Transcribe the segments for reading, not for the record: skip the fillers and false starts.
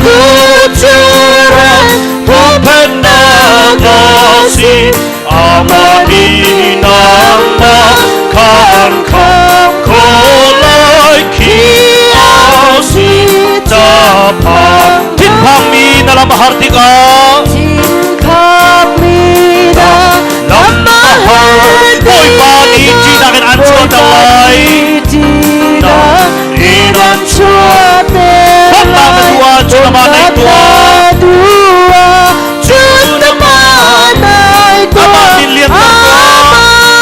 Kucuran Hupenagasi Amani Nama Kan Kham Kolai Khi Asi Tapang Thinphang mi na lam a har tikah Lam a har Bawipa nih ṭihnak in an chuahter lai. In an Bawmhnak na duh ahcun amah naih tuah. Amah min lianter tuah.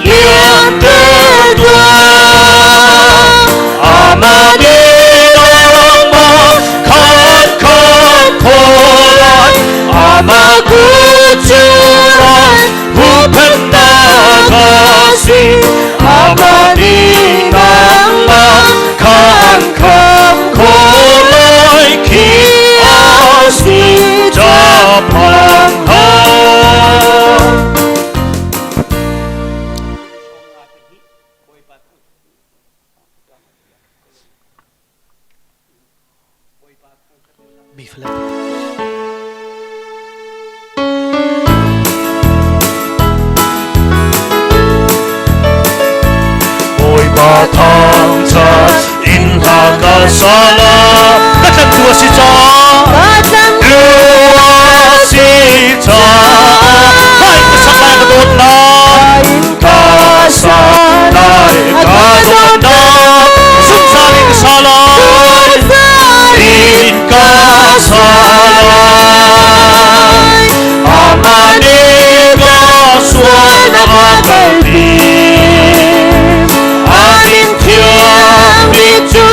Lianter tuah. Amah min amah khan khan kholai. Amah kucurai hupennak a si. Amah nih nangmah khan kham kholai khi a si caphang ha. Bawipa thangṭhat in hla ka sa la ka tlantu a si caah tu a si caah hai ka sak lai ka dawtnak ka sa lai ka dawtnak zungzal in ka sa lai in ka sa lai amah nih ka sual a ka kalpi a min thiangmi cu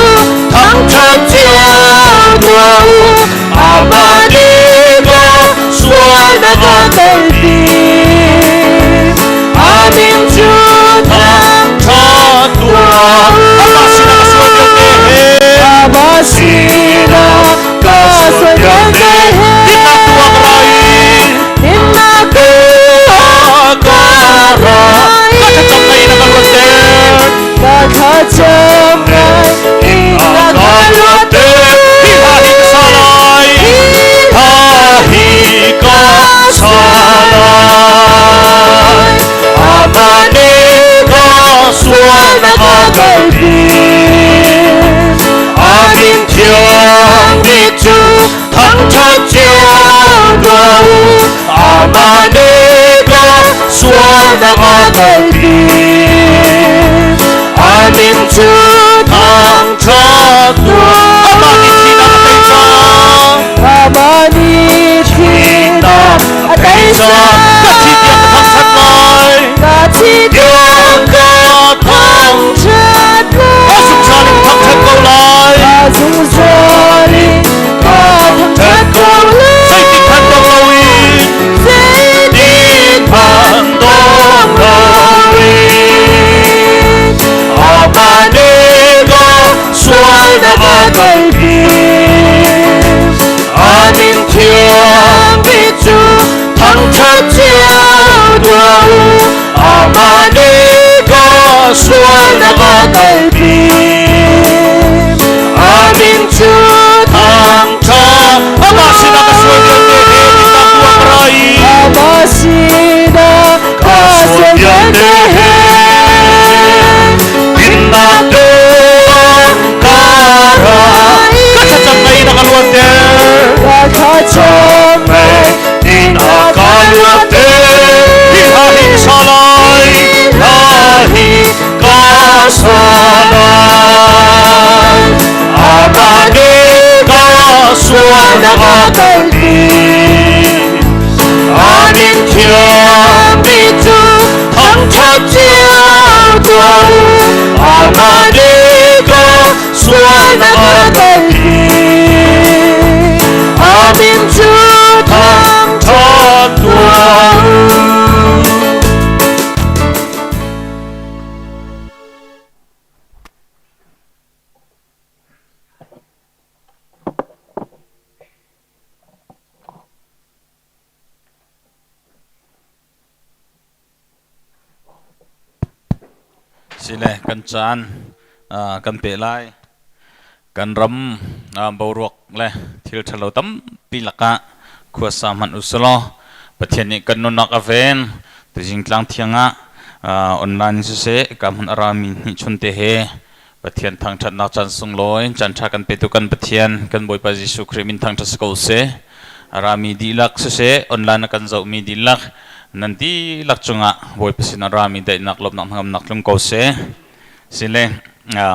thangṭhat cio tuah u amah nih ka sual a ka kalpi a min cu thangṭhat tuah amah sinah ka sual vialte he Amah sinah ka sual vialte he Dinnak tu ah ka ra i Dinnak tu ah ka ra ka thlacam ngai in a ka luatter Ka thlacam ngai in a ka luatter Hi hla hi ka sa lai hla hi ka sa lai Amah nih ka sual a ka kalpi A min thiang bik cu thangṭhat cio tuah u Amah nih ka sual a ka kalpi A min cu thangṭhat tuah Amah nih thihnak a tei cang Amah nih thihnak a tei cang Ka thi tiang ka thangṭhat lai Ka thi tiang ka thangṭhat lai Ka zungzal in thangṭhat ko lai Ka zungzal in ka thangṭhat ko lai Zeitik hmanh dong loin Zeitik hmanh dong loin Amah nih ka sualnak a kalpi A min thiang bik cu thangṭhat cio tuah u Amah nih ka sualnak a kalpi A min cu thangṭhat Amah sinah ka sual vialte he dinnak tuah ka ra i Amah sinah ka sual vialte he Dinnak tuah ka ra Ka thlacam ngai in a ka luatter Ka thlacam ngai in a ka luatter Hi hla hi ka sa lai hla hi ka sa lai Amah nih ka sual a ka kalpi A min thiang bik cu thangṭhat cio tuah u Amah nih ka sual a ka kalpi A min cu thangṭhat tuah u Sile kan caan kan pe lai. Kan ram boruak le thil ṭhalo tampi lakah khuasa hmanh usulaw Pathian nih kan nunnak a ven. Tuzing tlang thiang ah online siseh ka hmun a rami hnihchun te he Pathian thangṭhatnak caan sunglawi caan ṭha kan petu kan Pathian kan Bawipa Jesuh Khrih min thangṭhat si ko seh. A rami dihlak siseh online a kan zohmi dihlak nan dihlak cungah Bawipa sin a rami daihnak lawmhnak hnangamnak tlung ko seh. Sile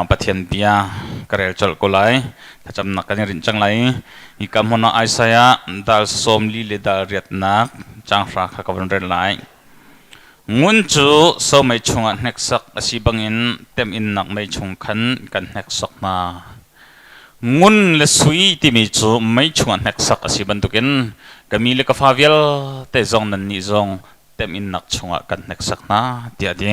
Pathian bia ka rel colh ko lai. Thlacamnak kan i rinh cang lai. Hi ka hmun ah Isaiah dal 40 le dal riatnak caang hra kha ka vun rel lai. Ngun cu somei chungah hneksak a si bangin temhinnak mei chung khan kan hneksak hna. Ngun le sui timi cu mei chungah hneksak a si bantukin ka mi le ka fa vialte zong nannih zong temhinnak chungah kan hneksak hna tiah a ti.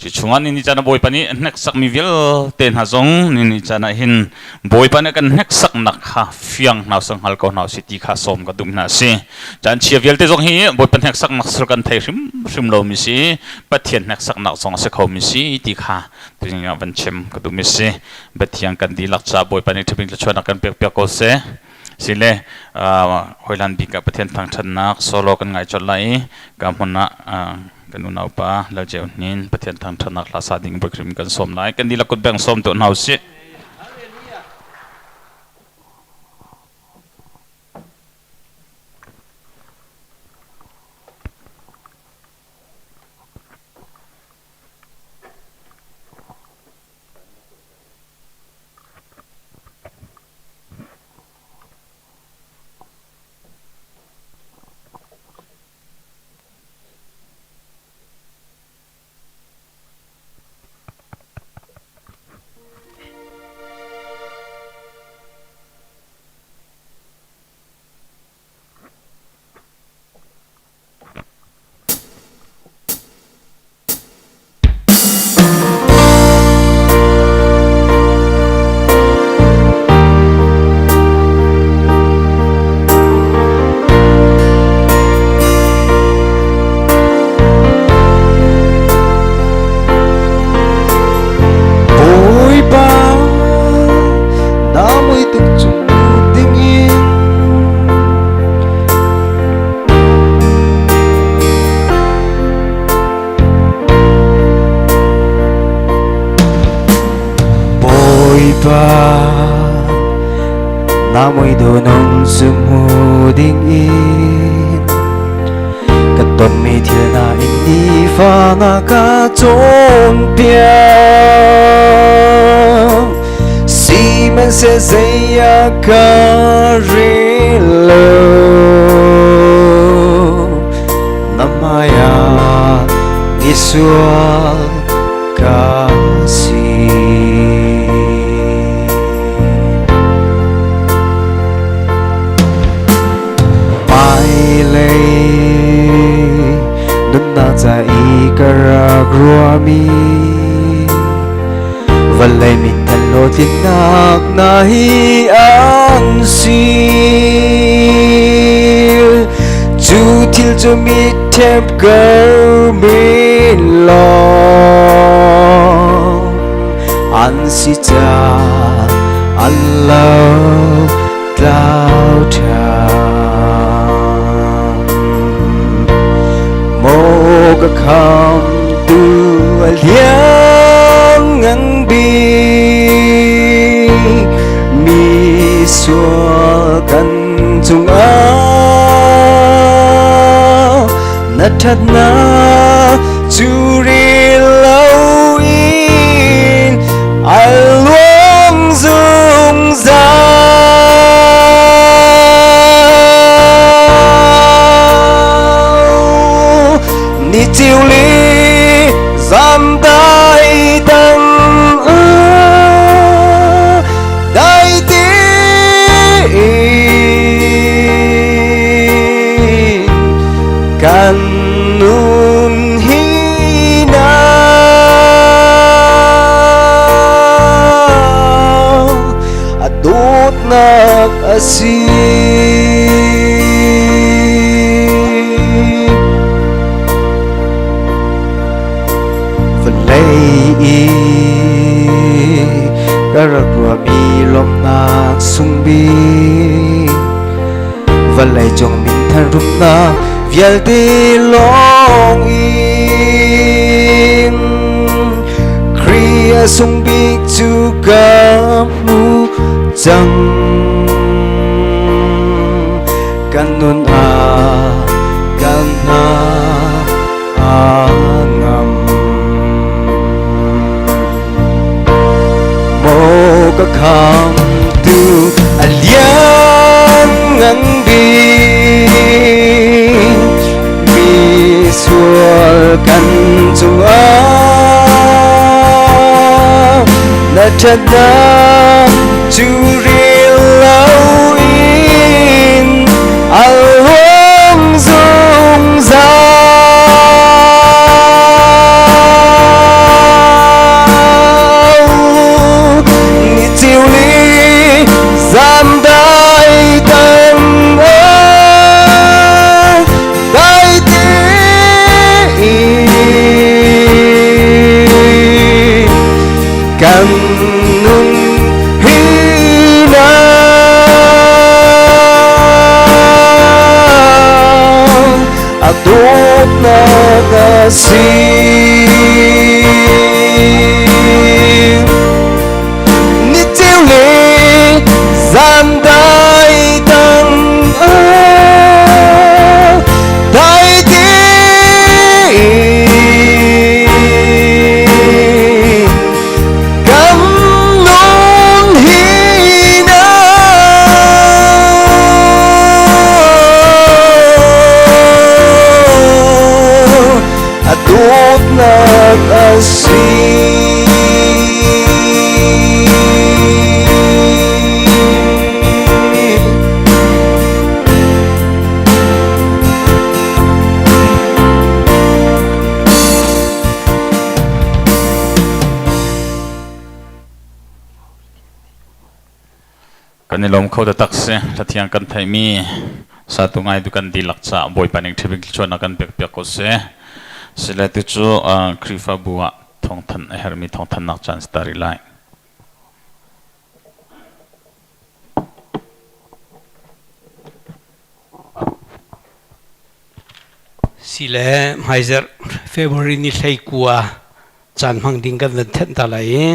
Cu chungah ni caan ah Bawipa nih hneksakmi vialte hna zong ni caan ah hin Bawipa nih kan hneksaknak kha fiang hna usih hngal ko hna usih ti kha sawm ka duh hna a si. Caan chia vialte zong hi Bawipa hneksaknak sul kan thei hrimhrim lomi si, Pathian hneksaknak zong a si khomi si ti kha tuzing ah van chim ka duhmi si. Pathian kan dihlak caah Bawipa nih ṭhapin thluachuahnak kan pekpiak ko seh. Sile hawilan bik ah Pathian thangṭhatnak solo kan ngai colh lai i ka hmun ah kan unaupa Lal Ceu Hnin Pathian thangṭhatnak hla sa ding Bawi kan sawm lai. Kan dihlak kut beng sawm tuah hna usih. Bawipa na mui tuk cu dingin Bawipa na mui dunung cu hmu dingin ka tonmi thil na in nifa na ka cawnpiak Sihmanhseh zei a ka rel lo na hmaiah misual ka si. Hmailei nunnak ca i ka rak ruahmi Vawlei minthan hlawhtlinnak hna hi an si. Cu thil cu mi ṭhep ko men lawng an si caah an lo tlau ṭhan. Maw ka khamtu a lianngan bik mi sual kan cungah na ṭhatnak cu rel loin a luang zungzal. Ni chiu li zam dai tang dai ti kan nun hi na a dawtnak a si. Vawlei i ka rak ruahmi lawmhnak laksung bik vawlei cung minthan rumnak vialte lawng in Khrih a sung bik cu ka hmu cang kan nun ah kan hna a ngam Maw ka khamtu a lian ngan bik mi sual kan cungah na ṭhatnak cu rel loin a luang zungzal. Ni chiu li zan dai tan dai ti kan nun hi na a dawtnak a si. Ni ceu le zan dai tang ah dai te kan nun hi na a dawtnak a si. Kan i lawm kho taktak si. Hlathiang kan theihmi satu ngai tu kan dihlak caah Bawipa ning ṭhibik thluachuahnak kan pek piak ko seh. Sile tu cu Khrihfabu ah thawngthanh a herhmi thawngthanhnak caan si ta rih lai. Sile hmaizarh February ni 19 caan hmang ding kan van thenh ta lai i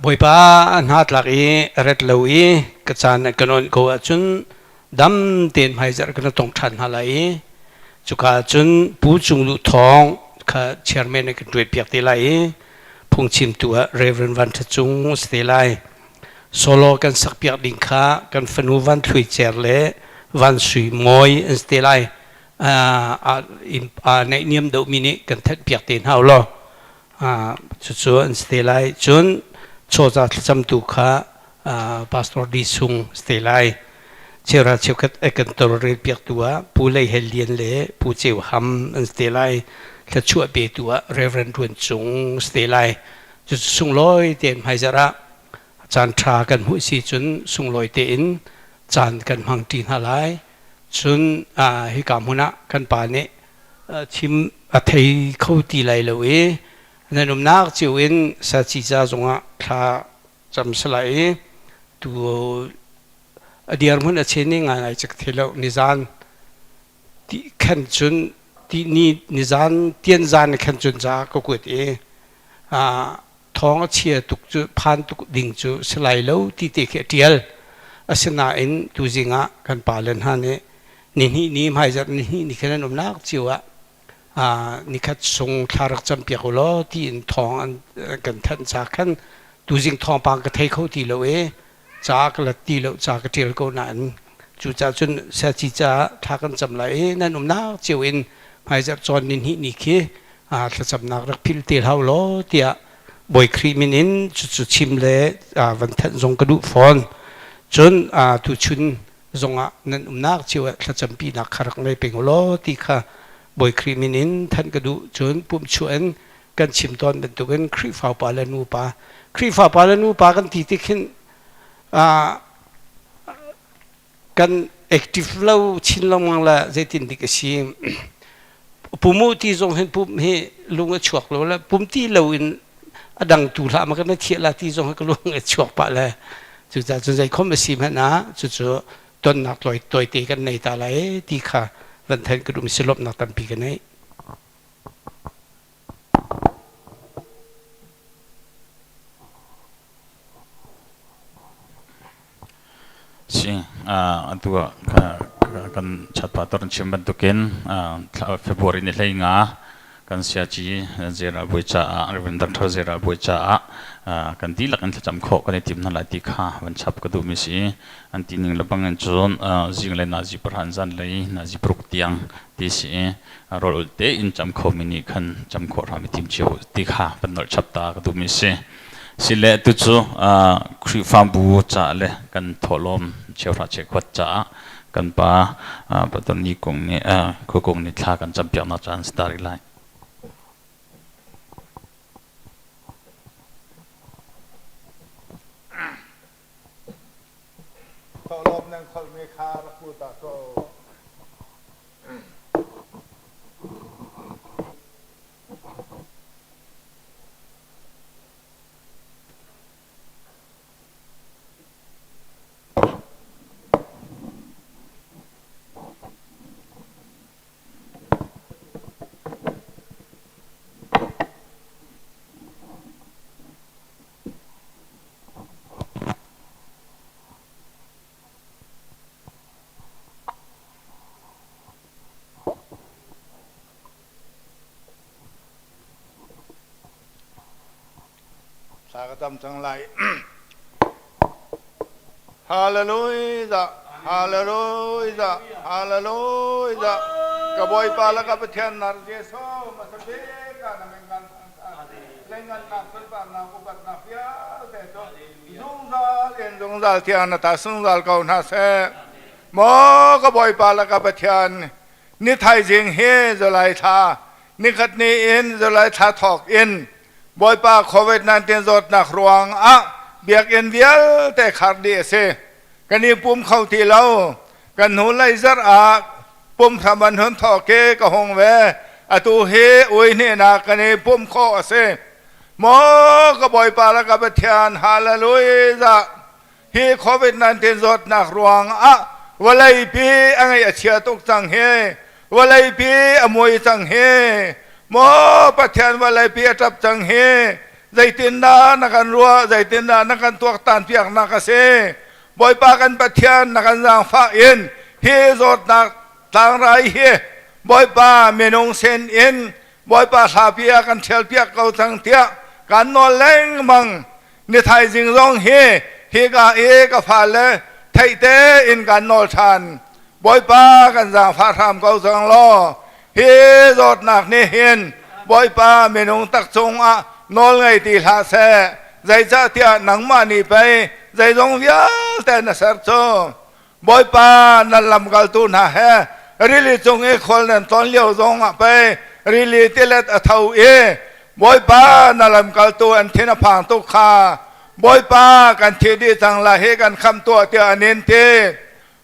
Bawipa a hna tlak i a ret lo i ka caan kan onh ko ahcun dam tein hmaizarh kan tong ṭhan hna lai i cuka cun Pu Cung Luh Thawng kha chairman in kan ṭuai piak te lai i phungchimtu ah Reverend Van Ṭha Cung a si te lai. Solo kan sakpiak ding kha kan fanu Van Thluai Cer le Van Sui Mawi an si te lai. Naihniam deuhmi nih kan thenhpiak te hna u law cucu an si te lai. Cun chawza thlacamtu kha Pastor Di Sung si te lai. Cheuhra cheukhat a kan tawlrel piaktu ah Pu Lei Hel Lian le Pu Ceu Ham an si te lai. Thluachuah petu ah Reverend Ruan Cung si te lai. Cucu sunglawi tein hmaizarh ah caan ṭha kan hmuh si cun sunglawi tein caan kan hmang ṭi hna lai. Cun hika hmun ah kan pa nih chim a thei kho ti lai lo i nan umnak cio in saci ca zongah thla cam sala i tu a dirhmun a chen i ngaingai cak the lo nizan ti khan cun ti ni nizan tian zan khan cun ca ka kuat i thawng a chia tuk cu phan tuk ding cu si lai lo ti te khi a tial asinain tuzing ah kan pa le hna nih ni hnih ni hmaizarh ni hnih ni khan an umnak cio ah nikhat sung thla rak cam piak u law tiin thawng an kan thanh ca khan tuzing thawngpang ka thei kho ti lo i ca ka lat ti lo ca ka ṭial ko nain cucaah cun siaci caah thla kan cam lai i nan umnak cio in hmaizarh cawn ni hnih ni khi thlacamnak rak philh te hlah law tiah Bawi Khrih min in cucu chim le van thanh zong ka duh fawn. Cun tuchun zongah nan umnak cio ah thlacampinak kha rak ngei peng u law ti kha Bawi Khrih min in thanh ka duh. Cun pumhchuah in kan chim tawn bantukin Khrihfa upa le nupa Khrihfa pa le nupa kan ti tik hin kan active lo chin lengmang le zeitin dik a si pumu ti zong hin pum hi lung a chuak lo le pum ti lo in a dang tu hlah ma kan thiah la ti zong hi ka lung a chuak pah le. Cucaah cun zeikhom a si hmanh ah cucu tonnak tawite kan nei ta lai ti kha van thenh ka duh mi si lawmhnak tampi ka nei. Si, atu ah kan chatpa tor chim bantukin February ni hlei nga kan siaci Zera Bawi caah Reverend Dr. Zera Bawi caah kan dihlak in thlacam khawh kan i tim hna lai ti kha van chap ka duhmi si. An ti ning lebang in cun zinglei nazi pahra in zanlei nazi paruk tiang ti si i rawl ul tein cam khomi nih khan cam khawh hram i tim cio ti kha van nolh chap ta ka duhmi si. Sile tucu Khrihfabu caah le kan thawhlawm cheuhra cheukhat caah kan pa Pastor Ni Kung nih Khuakung nih thla kan campiaknak caan si ta rih lai. Thawhlawm nan kholhmi kha rak pu ta ko. Thla ka cam cang lai. Hallelujah, Hallelujah, Hallelujah. Ka Bawipa le ka Pathian nar Jesuh masabik ah na min kan lengan nak sunparnak upatnak vialte cu zungzal in zungzal tiang na ta zungzal ko hna seh. Maw ka Bawipa le ka Pathian, ni thaizing hi July thla nikhat ni in July thla thawk in Bawipa COVID-19 zawtnak ruang ah biakinn vialte khar dih a si. Kan i pum kho ti lo. Kan hnu lei zarh ah pum hram an hun thawk i ka hung ve. Atu hi ui hnihnak kan i pum khawh a si. Maw ka Bawipa le ka Pathian, hallelujah! Hi COVID-19 zawtnak ruang ah vawleipi a ngaih a chia tuk cang hi. Vawleipi a mui cang hi. Maw Pathian vawleipi a ṭap cang hi. Zeitindah na kan ruah, zeitindah na kan tuaktan piaknak a si. Bawipa kan Pathian na kan zaangfah in hi zawtnak tlangrai hi Bawipa minung sin in Bawipa hlapi ah kan ṭhialpiak ko cang tiah kan nawl lengmang. Ni thaizing zong hi hika i ka fale theih tein kan nawl ṭhan. Bawipa kan zaangfah hram ko cang law hi zawtnak nih hin Bawipa minung tak cungah nawl ngei ti hlah seh. Zeicahtiah nangmah nih pei zeizong vialte na ser cu. Bawipa nan lamkaltu hna he rili cung i khual nan tlawn lio zongah pei rili tilet a tho i Bawipa na lamkaltu an thin a phang tuk kha Bawipa kan thi dih cang lai hi kan khamh tuah tiah an in ti.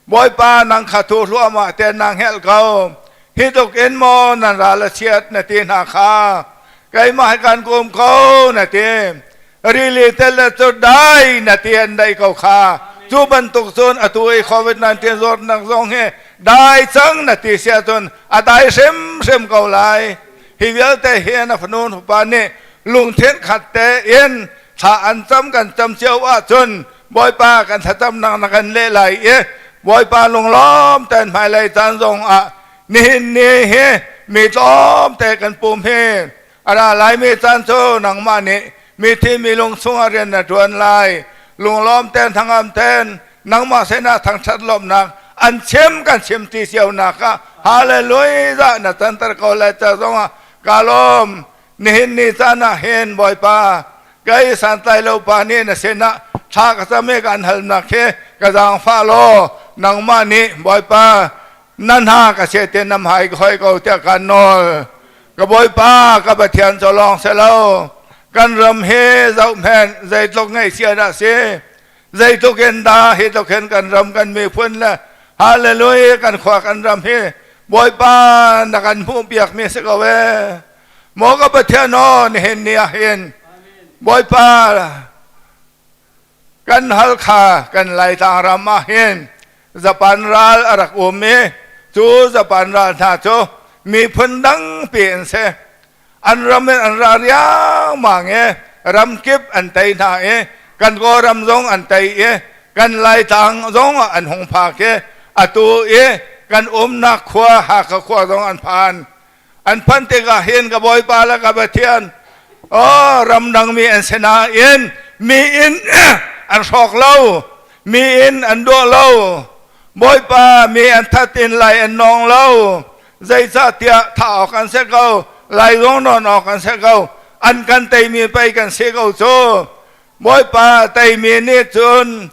Bawipa nang kha thu hluahmah te nang helh ko. Hi tluk in maw nan ral a chiat na ti hna kha keimah hi kan kum ko na ti. Rili tel cu dai na ti an dai ko kha. Cu bantuk cun atu i COVID-19 zawtnak zong hi dai cang na ti si ahcun a dai hrimhrim ko lai. Hi vialte hi na fanu fapa nih lungthin khat tein thla an cam kan cam cio ahcun Bawipa kan thlacamnak na kan leh lai i Bawipa lunglawm tein hmailei caan zong ah nihin ni hi mi tlawmte kan pum hi a ra laimi caan cu nangmah nih mithi mi lung chungah rian na ṭuan lai. Lunglawm tein hnangam tein nangmah sinah thangṭhat lawmhnak an chim kan chim ti cionak ah hallelujah na canter ko lai ca zongah ka lawm. Nihin ni caan ah hin Bawipa kei santlai lo pa nih na sinah thla ka cam i kan halnak hi ka zaangfah law nangmah nih Bawipa na hna ka se te nam hai hoi ko tiah kan nawl. Ka Bawipa ka Pathian cu lawng si lo kan ram hi zohhmenh zeitluk ngaihchia dah si zeitluk in dah hi tluk hin kan ram kan miphun le hallelujah kan khua kan ram hi Bawipa na kan hmuhpiak mi si ko ee maw ka Pathian aw nihin ni ah hin Bawipa kan Kan Halkha kan Laitlang ram ah hin Japan ral a rak um i cu Japan ral hna cu miphun dangpi an si. An ram in an ra riangmang i ramkip an tei hna i kan Kawlram zong an tei i kan Laitlang zong ah an hung phak i atu i kan umnak khua Hakha khua zong an phan. An phanh tikah hin ka Bawipa le ka Pathian, oh, ramdangmi an si nain mi inn an hrawk lo, mi inn an duah lo, Bawipa mi an that in lai an nawng lo, zeicahtiah thah awk an si ko, lai zong nawn awk an si ko, an kan teimi pei kan si ko cu. Bawipa teimi nih cun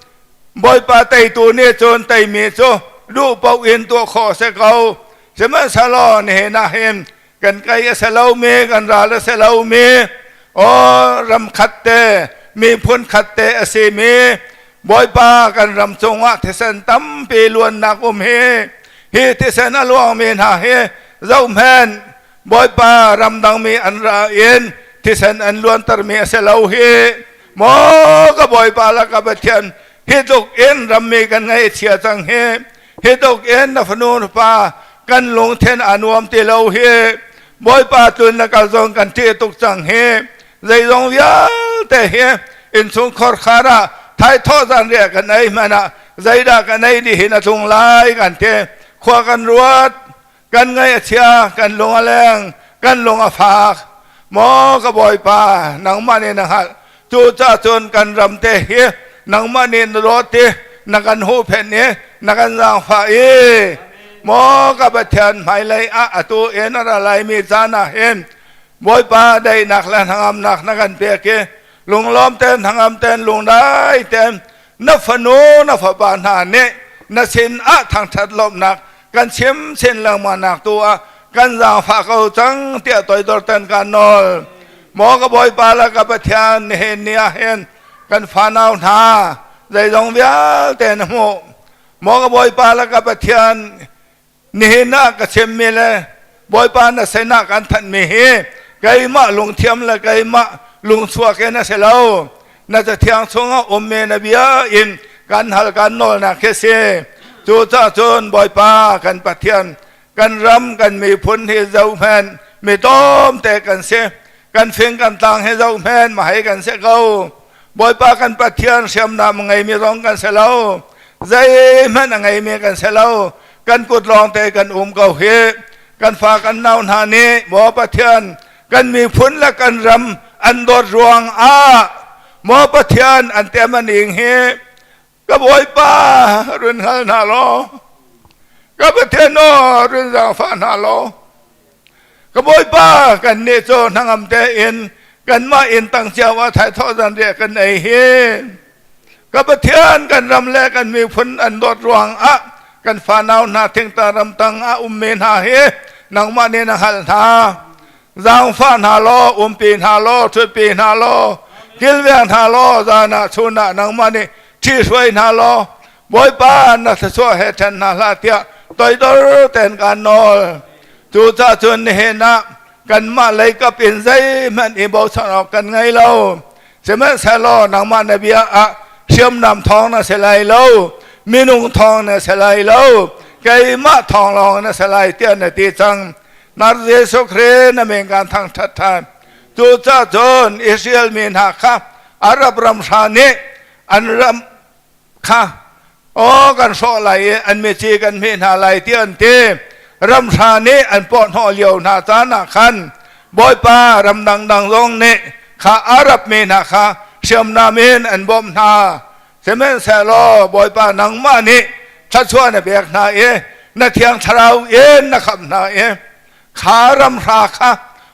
Bawipa teitu nih cun teimi cu duh paoh in tuah khawh a si ko. Sihmanhsehlaw nihin ah hin kan kai a si lomi, kan ral a si lomi, aw ram khat te, miphun khat te a simi Bawipa kan ram cungah thisen tampi luannak um hi, hi thisen a luangmi hna hi zohhmanh, Bawipa ramdangmi an ra in thisen an luantermi a si lo hi. Maw ka Bawipa le ka Pathian, hi tluk in rammi kan ngaih chia cang hi. Hi tluk in na fanu na pa kan lungthin a nuam ti lo hi. Bawipa tlun na kal zong kan ṭih tuk cang hi. Zeizong vialte hi innchungkhar khar ah thaithawh zanriah kan ei hmanh ah zeidah kan ei dih hin a tlung lai kan ti. Khua kan ruat. Kan ngaih a chia, kan lung a leng, kan lung a fak. Maw ka Bawipa, nangmah nih na hngalh. Cucaah cun kan ram te hi nangmah nih na dawt i na kan huhphenh i na kan zaangfah i maw ka Pathian hmailei ah atu in a ra laimi caan ah hin Bawipa daihnak le hnangamnak na kan pek i lunglawm tein hnangam tein lungdai tein na fanu na fapa hna nih na sin ah thangṭhat lawmhnak kan chim chin lengmang nak tu ah kan zaangfah ko cang tiah toidor ten kan nawl. Maw ka Bawipa le ka Pathian, nihin ni ah hin kan fanau hna zeizong vialte na hmuh. Maw ka Bawipa le ka Pathian, nihin ah ka chimmi le Bawipa na sinah kan thanhmi hi keimah lungthiam le keimah lungchuak in a si lo. Na cathiang chungah ummi na bia in kan hal kan nawlnak hi si. Cucaah cun Bawipa kan Pathian, kan ram kan miphun hi zohhmanh, mi tlawmte kan si. Kan fing kan tlang hi zohhmanh, mahei kan si ko. Bawipa kan Pathian, hriamnam a ngeimi zong kan si lo. Zeihmanh a ngeimi kan si lo. Kan kut lawngte kan um ko hi. Kan fa kan nau hna nih, Maw Pathian, kan miphun le kan ram an dawt ruang ah maw Pathian an tem an ing hi ka Bawipa run hngal hna law, ka Pathian aw run zaangfah hna law. Ka Bawipa, kan nih cu hnangam tein kanmah inn tang cio ah thaithawh zanriah kan ei hi ka Pathian, kan ram le kan miphun an dawt ruang ah kan fanau hna thingtang ramtang ah ummi hna hi nangmah nih na hngalh hna. Zaangfah hna law, umpi hna law, ṭhutpi hna law, kilveng hna law, zan ah chun ah nangmah nih ṭhihruai hna law, Bawipa na thluachuah he ṭhen hna hlah tiah toidor tein kaan nawl. Cucaah cun nihin ah kanmah lei kap in zeihmanh i bochan awk kan ngei lo. Sihmanhsehlaw nangmah na bia ah hriamnam thawng na si lai lo, minung thawng na si lai lo, keimah thawng lawng na si lai tiah na ti cang. Nar Jesuh Khrih na min kan thangṭhat ṭhan. Cucaah cun Israel mi hna kha Arab ram hra nih an ram kha aw kan hrawh lai i an mici kan hmeh hna lai ti an ti. Ramhra nih an pawhhnawh lio hna caan ah khan Bawipa, ram dangdang zong nih kha Arab mi hna kha hriamnam in an bawmh hna. Sihmanhsehlaw Bawipa, nangmah nih thluachuah na pek hna i na Thiang Thlarau in na khamh hna i kha ramhra kha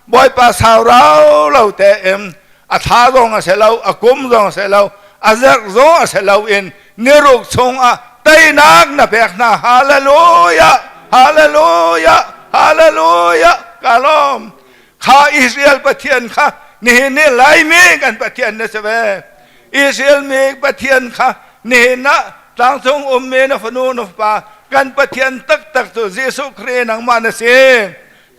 Bawipa saurau lo tein a thla zong a si lo, a kum zong a si lo, a zerh zong a si lo in niruk chungah teinak na pek hna. Hallelujah, hallelujah, hallelujah. Ka lawm. Kha Israel Pathian kha nihin ni Laimi kan Pathian na si ve. Israel mi Pathian kha nihin ah tlangcung ummi na fanu na fapa kan Pathian taktak cu Jesuh Khrih nangmah na si.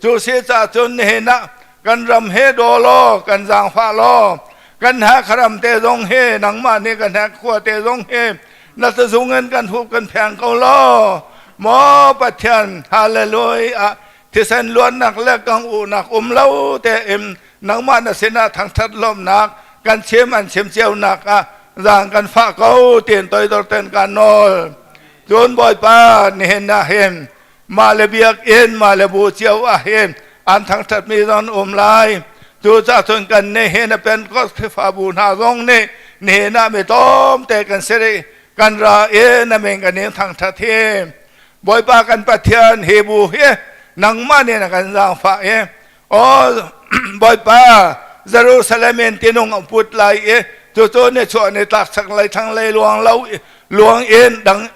Cu si caah cun nihin ah kan ram he daw law, kan zaangfah law, Kan Hakha ram te zong hi nangmah nih kan khua te zong hi na tazung in kan hup kan pheng ko law maw Pathian hallelujah thisen luannak le kang uhnak um lo tein nangmah na sinah thangthat lawmhnak kan chim an chim cionak ah zaang kan fah ko tiin toidor ten kan nawl. Cun Bawipa nihin ah hin mah le biakinn mah le bu cio ah hin an thangṭhatmi zong um lai. Cucaah cun kan nih hin a Pentecost Khrihfabu hna zong nih nihin ah mi tlawmte kan si rih kan ra i na min kan in thangṭhat hi. Bawipa kan Pathian hi bu hi nangmah nih na kan zaangfah i aw Bawipa Jerusalem in tinung a put lai i cucu ni chuah ni tlak chaklei thlanglei luang lo luang in dang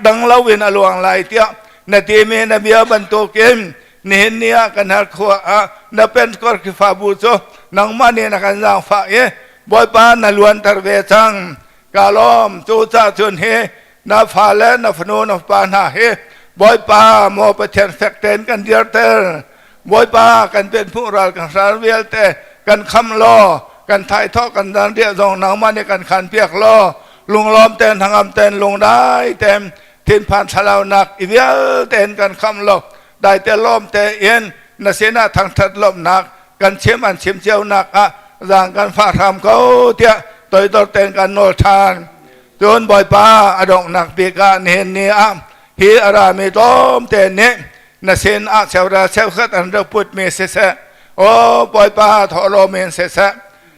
dang lo in a luang lai tiah na timi na bia bantukin nihin ni ah kan har khua ah na Pentecost Khrihfabu cu nangmah nih na kan zaangfah i Bawipa na luanter ve cang. Ka lawm. Cucaah cun hi na fale na fanu na fapa hna hi Bawipa maw Pathian fek tein kan dirter. Bawipa kan pen hmuh ral kan hral vialte kan kham law kan thaithawh kan dan riah zong nangmah nih kan khan piak law lunglawm tein hnangam tein lungdai tein thinphan thlalaunak i vialte in kan kham law daite lawm tein na sinah thangthat lawmhnak kan chim an chim cionak ah zaang kan fah hram ko tiah toidor tein kan nawl ṭhan. Cun Bawipa a donghnak bik ah nihin ni ah hi a rami tlawmte nih na sin ah cheuhra cheukhat an rak putmi siseh, aw Bawipa thawhlawm in siseh,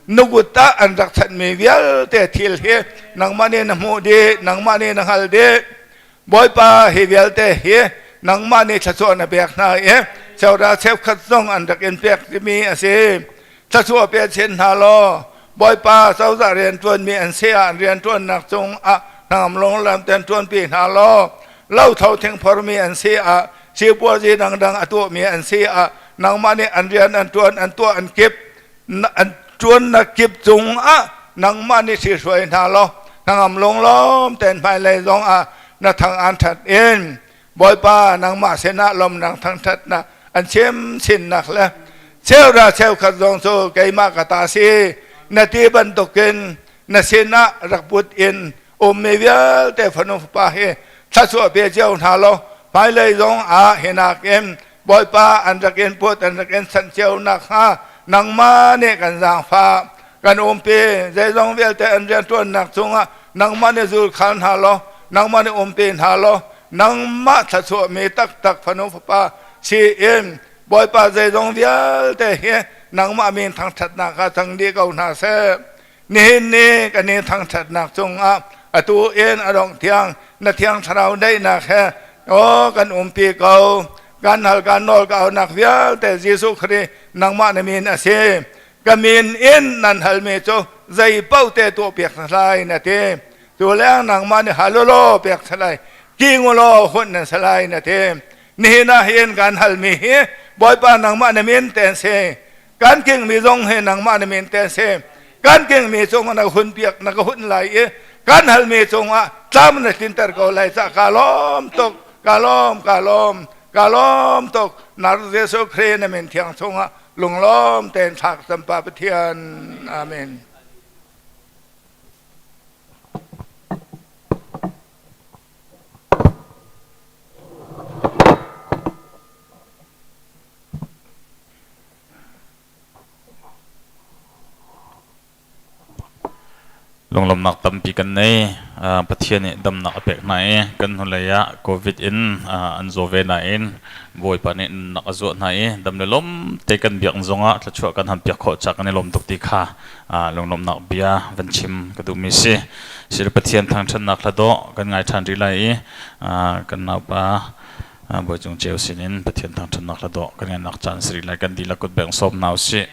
na kut ah an rak chanhmi vialte thil hi nangmah nih na hmuh dih, nangmah nih na hngalh dih. Bawipa hi vialte hi nangmah nih thluachuah na pek hna i cheuhra cheukhat zong an rak in pek timi a si. Thluachuah pe chin hna law Bawipa cozah rianṭuanmi an si ah an rianṭuannak cungah hnangam lunglam ten ṭuanpi hna law lotho thingphormi an si ah sipuazi dangdang a tuahmi an si ah nangmah nih an rian an ṭuan an tuah an kip an ṭuannak kip cungah nangmah nih hruai hna law hnangam lunglawm ten hmailei zong ah na thang an ṭhat in Bawipa nangmah sinah lawmnak thangṭhatnak an chim chinnak le cheuhra cheukhat zong cu keimah ka ta si na ti bantukin na sinah rak put in ummi vialte fanu fapa hi thluachuah pe cio hna law hmailei zong ah hinak in Bawipa an rak in put an rak in sanh cio nakhnga nangmah nih kan zaangfah kan umpi. Zeizong vialte an rianṭuannak cungah nangmah nih zul khal hna law nangmah nih umpi hna law nangmah thluachuahmi taktak fanu fapa si in Bawipa zeizong vialte hi nangmah min thangṭhatnak ah cang dih ko hna seh. Nihin ni kan i thangṭhatnak cungah atu in a dongh tiang na Thiang Thlarau daihnak he aw kan umpi ko. Kan hal kan nawl ka aunak vialte Jesuh Khrih nangmah na min a si. Ka min in nan halmi cu zei paoh te tuah piak na lai na ti. Cu leng nangmah nih hal law pek sa lai, king law hunh nan sa lai na ti. Nihin ah hin kan halmi hi Bawipa nangmah na min te an si. Kan kingmi zong hi nangmah na min te an si. Kan kingmi cungah na hun piak na ka hun lai i kan halmi cungah tlam na tlinter ko lai cah ka lawm tuk, ka lawm, ka lawm, ka lawm tuk. Nar Jesuh Khrih na min thiang chungah lunglawm tein thlak cam Pa Pathian. Amen. Lunglawmhnak tampi kan nei. Pathian nih damnak a pek hna i kan hnulei ah COVID in an zaw ve nain Bawipa nih nunnak a zuah hna i dam le lawm te kan biak zongah thluachuah kan han piak khawh ca kan i lawm tuk ti kha lunglawmhnak bia van chim ka duhmi si. Sir Pathian thangṭhatnak hla dawh kan ngai ṭhan rih lai i kan naupa Bawi Cung Ceu sinin Pathian thangṭhatnak hla dawh kan ngaihnak caan si rih lai. Kan dihlak kut beng sawm hna usih.